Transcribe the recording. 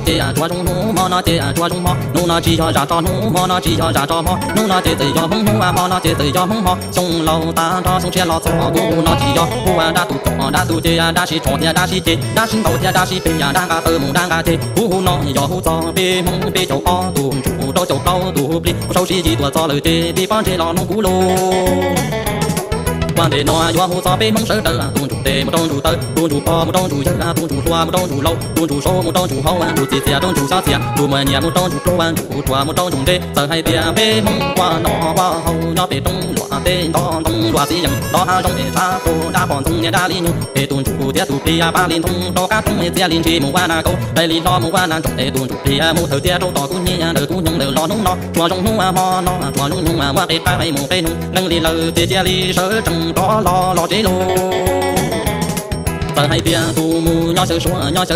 Ces tsuas zoo hnub, hmo no ces tsuas zoo hmo, hnub no tsis yog zam tso hnub, hmo no tsis yog zam tso hmo, hnub no ces txawm yog Hmoob hnub, hmo no ces txawm yog Hmoob hmo. Xyoo laus tag nrho xyoo tshiab los txog, kuv hu no tsis yog hu ua dab tus txom dab tus ceg, dab sib tshov thiab dab sib ceg, dab sib ntaus thiab dab sib peg, yam dab nqa taw mus dab nqa ceg. Kuv hu no yog hu txog peb Hmoob peb caug ob tug ntsuj rau caum plaub tus plig, sawv tsis yig tuaj txog lawm ces peb pob ntseg los mloog kuv lus. Ua ntej no yuav hu txog peb Hmoob sawv daws, tus ntsuj tes mus rau ntsuj taw, tus ntsuj pog mus rau ntsuj yawg, tus ntsuj hluas mus rau ntsuj laus, tus ntsuj saud mus rau ntsuj hauv, tus txiv txias rau ntsuj xyob txias, tus muaj nyiaj mus rau ntsuj pluag, ntsuj tuam mus rau ntsuj ntse. Txawm hais tias peb Hmoob ua noj ua haus nyob pem roob luaj tej nto ntoo luaj txiv yees, nto hav zoov es tshav tuag dab poj ntxoog niag dab li nyuj, es tus ntsuj thiab tus plig pab li ntoo rau qab roob es txia li ntsis mus ua nas kauv, tais li hlo mus ua nas ntsoog, es tus ntsuj plig mus thawj thiab rau tom kuv nyiaj ntawm kuv nyoog lawm los hnub no. Tsuas zoo hnub hmo no, tsuas zoo hnub muaj qe qab mus qe noog, qee li lawm ces cia li sawv tsees rov los los tsev lauj. Txawm hais tias tus mus nyob xyaw Suav nyob xyaw